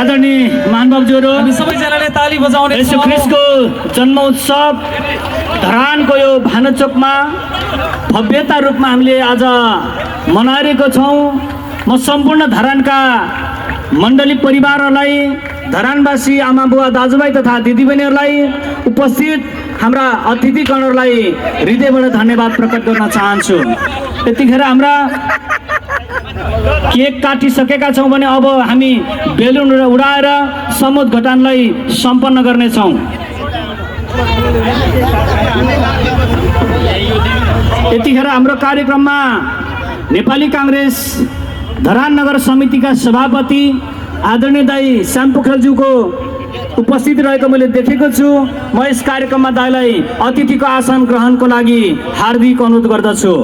आदरणीय महानुभावज्यूहरू, हामी सबैजनाले ताली बजाउने यीशु ख्रिस्टको जन्म उत्सव धरानको यो भानुचोकमा भव्यता रूपमा हामीले आज मनाइरहेको छौँ। म सम्पूर्ण धरानका मण्डली परिवारहरूलाई, धरानवासी आमा बुवा दाजुभाइ तथा दिदीबहिनीहरूलाई, उपस्थित हाम्रा अतिथिगणहरूलाई हृदयबाट धन्यवाद प्रकट गर्न चाहन्छु। यतिखेर हाम्रा केक काटिसकेका छौँ भने अब हामी बेलुन उडाएर समोद घटानलाई सम्पन्न गर्नेछौँ। यतिखेर हाम्रो कार्यक्रममा नेपाली काङ्ग्रेस धरान नगर समितिका सभापति आदरणीय दाई श्याम पोखरेलज्यूको उपस्थित रहेको मैले देखेको छु। म यस कार्यक्रममा दाइलाई अतिथिको आसन ग्रहणको लागि हार्दिक अनुरोध गर्दछु।